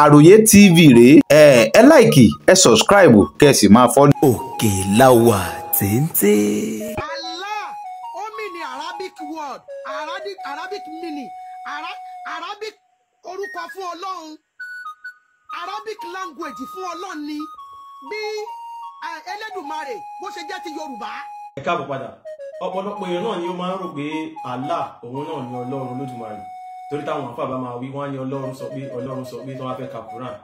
Àròyé TV rèé, ẹ like, ẹ subscribe, kẹ́ ẹ sì máa follow. Òkè la wà téńté. Allah, ó mean ní Arabic word, Arabic meaning, Arabic orúkọ fún Ọlọ́run, Arabic language fún Ọlọ́run ni bí Elédùmarè bó ṣe jẹ́ ti Yorùbá. Ẹ káàbọ̀ padà. Ọ̀pọ̀lọpọ̀ èèyàn náà ni ó máa ń rò pé Allah òun náà ni Ọlọ́run Olódùmarè, torí táwọn àfáà bá máa wí, wọ́n á ní Ọlọ́run sọ pé, Ọlọ́run sọ pé, tí wọ́n fẹ́ ka Quran.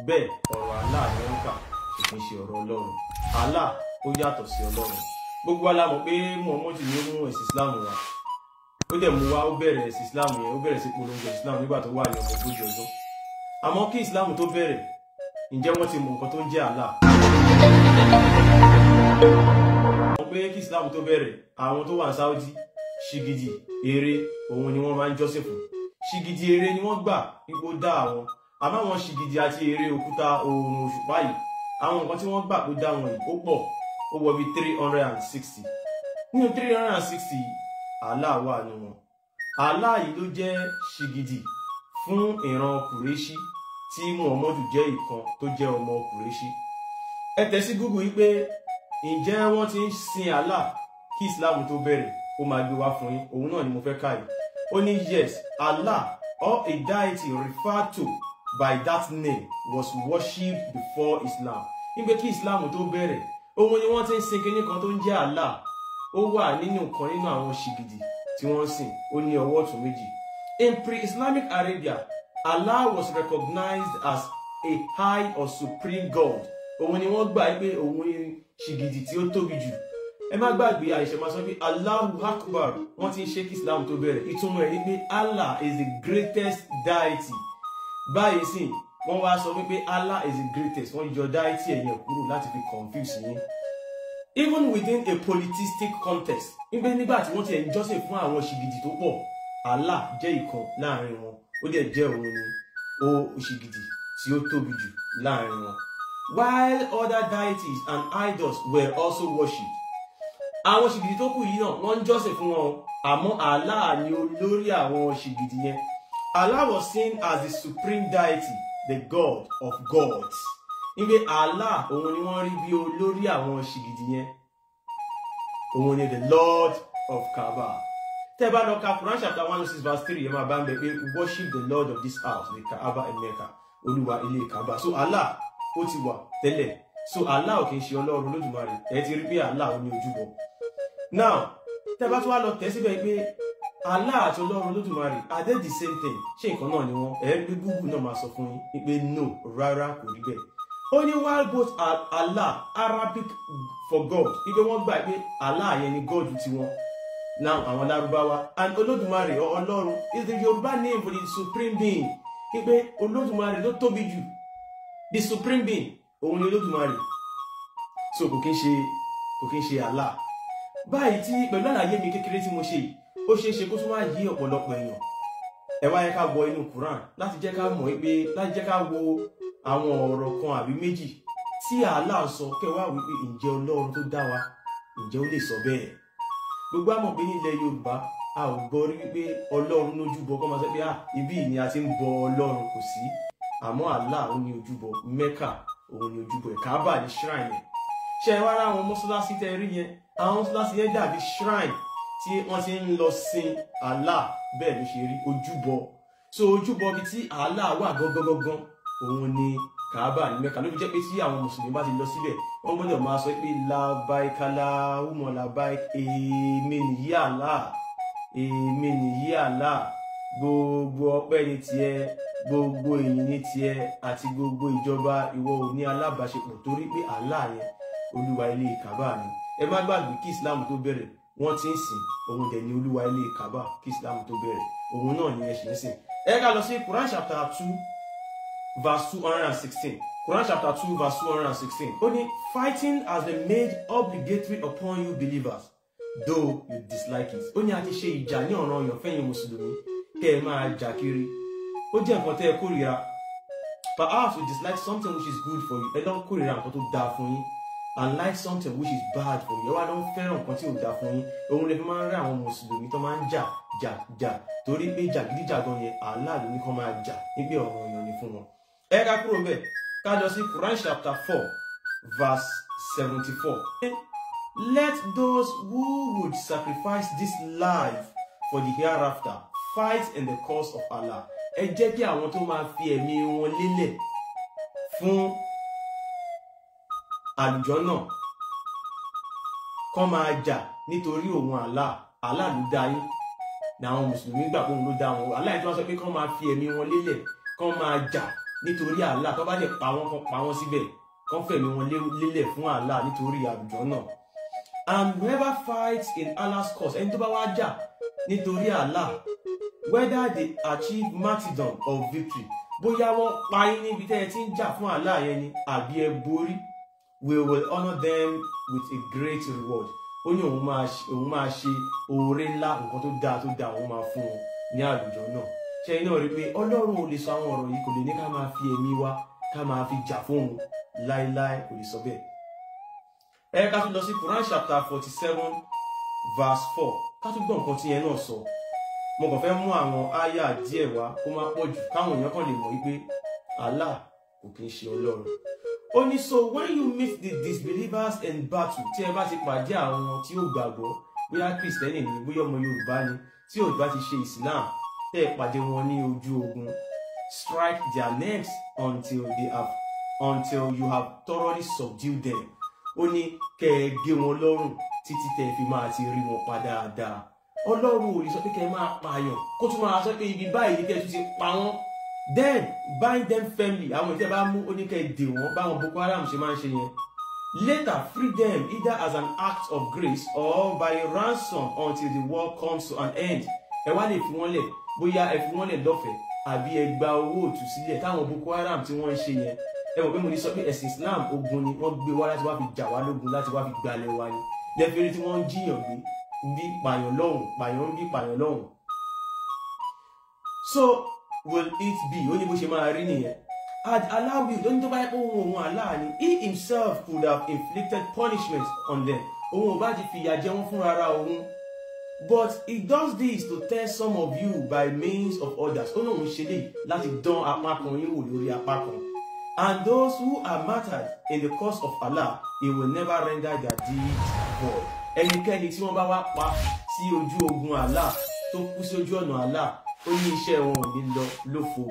Bẹ́ẹ̀ ọ̀rọ̀ Allah ni wọ́n kà, kò kí ń ṣe ọ̀rọ̀ Ọlọ́run. Allah ó yàtọ̀ sí Ọlọ́run. Gbogbo wa la mọ̀ pé Muhammadu ni ó mú ẹ̀sìn Islam wá. Ó dẹ̀ mú wá, ó bẹ̀rẹ̀ ẹ̀sìn Islam yẹn, ó bẹ̀rẹ̀ sí polongo Islam nígbà tó wà ní ọmọ 40 ọdún. Àmọ́ kí Islam tó bẹ̀rẹ̀, ǹjẹ́ wọ́n ti mọ nǹkan tó ń jẹ́ Allah? Pé kí Islam tó bẹ̀rẹ̀, àwọn tó wà ní Saudi, ṣìgìdì ère òun ni wọ́n máa ń jọ́sìn fún. Ṣìgìdì ère ni wọ́n gbà ipò dá àwọn. Àmọ́ àwọn ṣìgìdì àti ère òkúta oòrùn òṣùpá yìí, àwọn nǹkan tí wọ́n gbà kó dá wọn yìí ó pọ̀, ó wọ bí 360. Nínú 360 yìí, Allah wà nínú wọn. Allah yìí ló jẹ́ ṣìgìdì fún ìran Kùrẹ́ṣí tí Muhammadu jẹ́ ìkan tó jẹ́ ọmọ Kùrẹ́ṣí. Ẹ tẹ̀ sí Google yìí pé ǹjẹ́ wọ́n ti ń sin Allah kí Islam tó bẹ̀rẹ̀, ó máa gbé wá fún yín. Òun náà ni mo fẹ́ kà yìí. Ó ní yes, Allah or a deity referred to by that name was worshipped before Islam. Nígbà kí Islam tó bẹ̀rẹ̀, òun ni wọ́n ti ń sin kinní kan tó ń jẹ́ Allah. Ó wà nínú kan nínú àwọn ṣìgìdì tí wọ́n ń sìn, ó ní ọwọ́ ọ̀tún méjì. In pre-Islamic Arabia, Allah was recognized as a high or supreme God. Òun ni wọ́n gbà pé òun ni ṣìgìdì tí ó tóbi jù. Ẹ má gbàgbé, àìṣe máa sọ pé Allahu Akbar, wọ́n ti ń ṣe kí Islam tó bẹ̀rẹ̀. Ìtumọ̀ ẹ̀ ni pé Allah is the greatest deity. Báyìí sì wọ́n wá sọ wípé Allah is the greatest, wọ́n yọ deity ẹ̀yẹn kúrò láti fi confuse yín. Even within a polytheistic context, nígbà tí wọ́n ti ẹ̀ ń jọ́sìn fún àwọn ṣìgìdì tó pọ̀, Allah jẹ́ ìkan láàrin wọn, ó dẹ̀ jẹ́ òun ni ó ṣìgìdì tí ó tóbi jù láàrin wọn. While other deities and idols were also worshipped. Àwọn ṣìgìdì tó kù yìí náà wọ́n ń jọ́sìn fún wọn, àmọ́ Allah ni olórí àwọn ṣìgìdì yẹn. Allah was seen as the supreme deity, the god of gods. Níbi Allah òun ni wọ́n rí bí olórí àwọn ṣìgìdì yẹn. Òun ni the Lord of Kaaba. Tẹ́ bá lọ ka Quran chapter 106 verse 3, ẹ máa bá ń bẹ pé worship the Lord of this house, the Kaaba in Mecca. Olúwa ilé Kaaba. So Allah ó ti wà tẹ́lẹ̀. So Allah ò kì í ṣe Ọlọ́run Olódùmarè. Ẹ ti rí pé Allah ò ní ojúbọ. Now, tẹ́ bá tún wá lọ tẹ̀ síbẹ̀ pé Allah àti Ọlọ́run Olódùmarè, are they the same thing? Ṣé nǹkan náà ni wọ́n? Ẹ rí pé Google náà máa sọ fún yín pé no, rárá kò rí bẹ́ẹ̀. Ó ní while both Allah, Arabic for God, wípé wọ́n gbà pé Allah yẹn ni God tiwọn. Now, àwọn Lárúbáwá and Olódùmarè or Ọlọ́run is the Yorùbá name for the supreme being. Wípé Olódùmarè ló tóbi jù. The supreme being òun ni Olódùmarè. So kò kí ń ṣe Allah. Báyìí tí pẹ̀lú àlàyé mi kékeré tí mo ṣe yìí, ó ṣeé ṣe kó tún wá yí ọ̀pọ̀lọpọ̀ èèyàn. Ẹ wá yẹ ká wọ inú Quran láti jẹ́ ká mọ̀ pé, láti jẹ́ ká wo àwọn ọ̀rọ̀ kan àbí méjì tí Allah sọ, kẹ́ wá wípé ǹjẹ́ Ọlọ́run tó dá wa, ǹjẹ́ ó lè sọ bẹ́ẹ̀? Gbogbo àmọ̀ pé nílẹ̀ Yorùbá a ò gbọ́ rí wípé Ọlọ́run lójúbọ kọ́ máa sọ pé ibí ni a ti ń bọ Ọlọ́run, kò sí. Àmọ́ Allah òun ni ojúbọ, Mecca òun ni ojúbọ ẹ̀, Kaaba ni shrine ẹ̀. Ṣé ẹ wá rá àwọn mọ́ṣáláṣí tẹ́ rí yẹn? Àwọn mọ́ṣáláṣí yẹn dàbí shrine tí wọ́n ti ń lọ sin Allah, bẹ́ẹ̀ ló ṣe rí ojúbọ. So ojúbọ bíi tí Allah wà gangan òun ni Kaaba ní Mecca. Ló fi jẹ́ pé tí àwọn mùsùlùmí bá ti lọ síbẹ̀, wọ́n gbọ́dọ̀ máa sọ pé labbaik Allahumma labbaik, èmi nìyí Allah, èmi nìyí Allah, gbogbo ọpẹ́ ni tiẹ̀, gbogbo ìyìn ní tiẹ̀, àti gbogbo ìjọba, ìwọ ò ní alábàáṣepọ̀, torí pé Allah yẹn olúwa ilé Kaaba ni. Ẹ má gbàgbé kí Islam tó bẹ̀rẹ̀ wọ́n ti ń sìn, òun dẹ̀ ni olúwa ilé Kaaba kí Islam tó bẹ̀rẹ̀, òun náà ni ẹ ṣì ń sìn. Ẹ ká lọ sí Quran chapter 2 verse 216. Quran chapter 2 verse 216. Ó ní fighting has been made obligatory upon you believers, though you dislike it. Ó ní a ti ṣe ìjà ní ọ̀ranyàn fẹ́yìn mùsùlùmí kẹ́ ẹ máa jà kiri. Ó jẹ́ nǹkan tẹ́ ẹ kórìíra. Perhaps you dislike something which is good for you. Ẹ lọ ń kórìíra nǹkan tó dáa fún yín, and like something which is bad for you. Ẹ wá lọ ń fẹ́ràn nǹkan tí ò dáa fún yín. Òun lè fi máa ń rí àwọn mùsùlùmí tó máa ń jà jà jà, torí pé jàgídíjàgan yẹn Allah ló ní kó máa jà, nígbà ọ̀ranyàn ni fún wọn. Ẹ ká kúrò bẹ́ẹ̀, ká lọ sí Quran chapter 4 verse 74. Let those who would sacrifice this life for the hereafter fight in the cause of Allah. Ẹ jẹ́ kí àwọn tó máa fi ẹ̀mí wọn lélẹ̀ fún àlùjọ náà kán máa jà nítorí òun Allah. Allah ló dá yín, ní àwọn mùsùlùmí gbà pé òun ló dá wọn. Allah yìí tí wọ́n sọ pé kán máa fi ẹ̀mí wọn lélẹ̀, kán máa jà nítorí Allah, tó bá lè pa wọ́n, kán pa wọ́n síbẹ̀, kán fẹ̀mí wọn lélẹ̀ fún Allah nítorí àlùjọ náà. And whoever fights in Allah's cause, ẹni tó bá wá jà nítorí Allah, whether they achieve martyrdom or victory, bóyá wọ́n pa yín níbi tẹ́ ẹ ti ń jà fún Allah yẹn ni àbí ẹ borí, we will honour them with a great reward. Ó ní òun máa ṣe oore ńlá, nǹkan tó dáa tó dáa òun máa fún wọn ní àlùjọ náà. Ṣé iná rí pé Ọlọ́run ò lè sọ àwọn ọ̀rọ̀ yìí, kò lè ní ká máa fi ẹ̀mí wa ká máa fi jà fún òun láéláé, kò lè sọ bẹ́ẹ̀. Ẹ ká tún lọ sí Quran chapter 47 verse 4, ká tún gbọ́ nǹkan tí yẹn náà sọ. Mo kàn fẹ́ mú àwọn áyà díẹ̀ wá kó má pọ̀ jù, káwọn èèyàn kàn lè mọ̀ wípé Allah kò kí ń ṣe Ọlọ́run. Ó ní, so when you meet the disbelievers in battle, tí ẹ bá ti pàdé àwọn tí ó gbàgbọ́, bóyá Kristẹni ni, bóyá ọmọ Yorùbá ni, tí ò bá ti ṣe Islam, tẹ́ ẹ pàdé wọn ní ojú ogun, strike their necks until you have thoroughly subdued them. Ó ní kẹ́ ẹ gé wọn lọ́rùn títí tẹ́ ẹ fi máa ti rí wọn pa dáadáa. Ọlọ́run ò lè sọ pé kẹ́ ẹ máa pààyàn kó tún máa sọ pé ibi báyìí ni kẹ́ ẹ tún ti pa wọ́n. Then bind them firmly, àwọn ìtẹ́ bá mú, ó ní kẹ́ ẹ dè wọ́n báwọn Boko Haram ṣe máa ń ṣe yẹn. Later free them either as an act of grace or by ransom until the war comes to an end. Ẹ wá lè fi wọ́n lẹ̀, bóyá ẹ fi wọ́n lẹ̀ lọ́fẹ̀ẹ́ àbí ẹ gba owó òtúsílẹ̀ táwọn Boko Haram tí wọ́n ń ṣe yẹn. Ẹ mọ̀ pé mo ní sọ pé ẹ̀sìn Islam ogun ni wọ́n gbé wá láti wá fi jà wá lógun, láti wá fi gbalẹ̀ wa ni. Lẹ́fẹ̀ẹ́rí tí wọ́n ń jiyàn gbé bí pààyàn lọ́hùn, pààyàn bí pààyàn lọ́hùn. So will it be, ó ní bó ṣe máa rí nìyẹn. Had Allah willed, ó ní tó bá yẹ pé òun Allah ni, he himself could have inflicted punishment on them. Òun ò bá ti fìyà jẹ wọ́n fúnra òun. But he does this to test some of you by means of others. Ó lóun ṣe lè láti dán apá kan yín wò lórí apá kan. And those who are martyred in the cause of Allah, he will never render their deeds void. Ẹnikẹ́ni tí wọ́n bá wá pa sí ojú ogun Allah, tó kú sí ojú ọ̀nà Allah, ó ní iṣẹ́ wọn ò ní lọ lófo.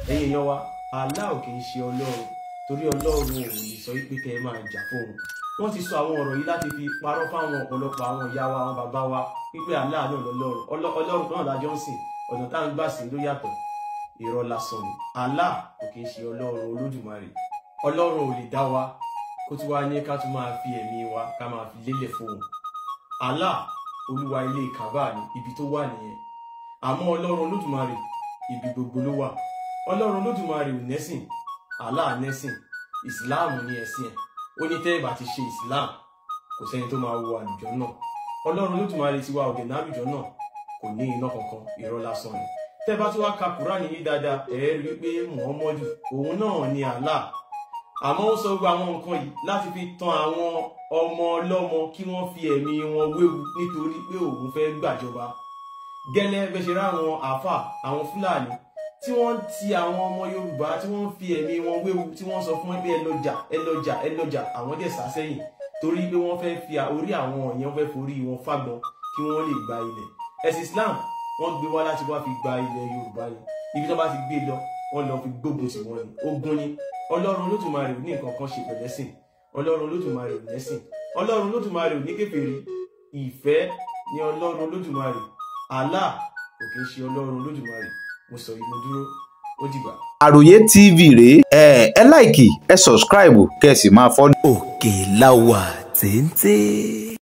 Ẹ̀yin èèyàn wa, Allah ò kì í ṣe Ọlọ́run, torí Ọlọ́run ò lè sọ wípé kẹ́ ẹ máa jà fóun. Wọ́n ti sọ àwọn ọ̀rọ̀ yìí láti fi parọ́ fáwọn ọ̀pọ̀lọpọ̀ àwọn ìyá wa, àwọn bàbá wa, wípé Allah náà lọ́lọ́run. Ọlọ́run kan náà lájọ́ ń sìn, ọ̀nà tá à ń gbà sìn ló yàtọ̀. Irọ́ lásán ni. Allah kò kì í ṣe Ọlọ́run Olódùmarè. Ọlọ́run ò lè dá wa kó tún wá ní ká tún máa fi ẹ̀mí wa ká máa fi lélẹ̀ fóun. Allah olúwa ilé Kaaba ni, ibi tó wà nìyẹn. Àmọ́ Ọlọ́run Olódùmarè ibi gbogbo ló wà. Ọlọ́run Olódùmarè ò nẹ́sìn, Allah nẹ́sìn, Ìsìláàmù ni ẹ̀sìn ẹ̀. Ó ní tẹ́ ẹ bá ti ṣe Ìsìláàmù, kò sẹ́ni tó máa wọ àlùjọ náà. Ọlọ́run Olódùmarè ti wá òdè náà àlùjọ náà, kò ní iná kankan, irọ́ lásán ni. Tẹ́ bá tún wá ka Kùránì yìí dáadáa, ẹ rí i pé Muhammadu òun náà ni Allah. Àmọ́ ó sọ gbogbo àwọn nǹkan yìí láti fi tan àwọn ọmọ ọlọ́mọ kí wọ́n fi ẹ̀mí wọn wéwu nítorí pé òun fẹ́ gbàjọba. Gẹ́lẹ́ bẹ́ ṣe ráwọn àáfà, àwọn Fúlàní tí wọ́n ń ti àwọn ọmọ Yorùbá tí wọ́n ń fi ẹ̀mí wọn wéwu, tí wọ́n sọ fún wọn pé ẹ lọ jà, ẹ lọ jà, ẹ lọ jà, àwọn dẹ̀ sá sẹ́yìn torí pé wọ́n fẹ́ fi orí àwọn yẹn, wọ́n fẹ́ forí wọn fágbọn kí wọ́n lè gba ilẹ̀. Ẹ̀sìn Islam wọ́n gbé wá láti wá fi gba ilẹ̀ Yorùbá ni. Ibi tó bá ti gbé lọ, wọ́n lọ fi gbógun sí wọn ni. Ogun ni. Ọlọ́run Olódùmarè ò ní nǹkan kan ṣe pẹ̀lẹ́sìn. Ọlọ́run Olódùmarè ò nẹ́sìn. Ọlọ́run Olódùmarè ò ní kèfèrí. Ìfẹ́ ni Ọlọ́run Olódùmarè. Allah kò kí ń ṣe Ọlọ́run Olódùmarè. Mo sọ yìí, mo dúró, ó dìgbà. Àròyé TV rèé, ẹ like, ẹ subscribe, kẹ́ ẹ sì máa follow. Òkè la wà téńté.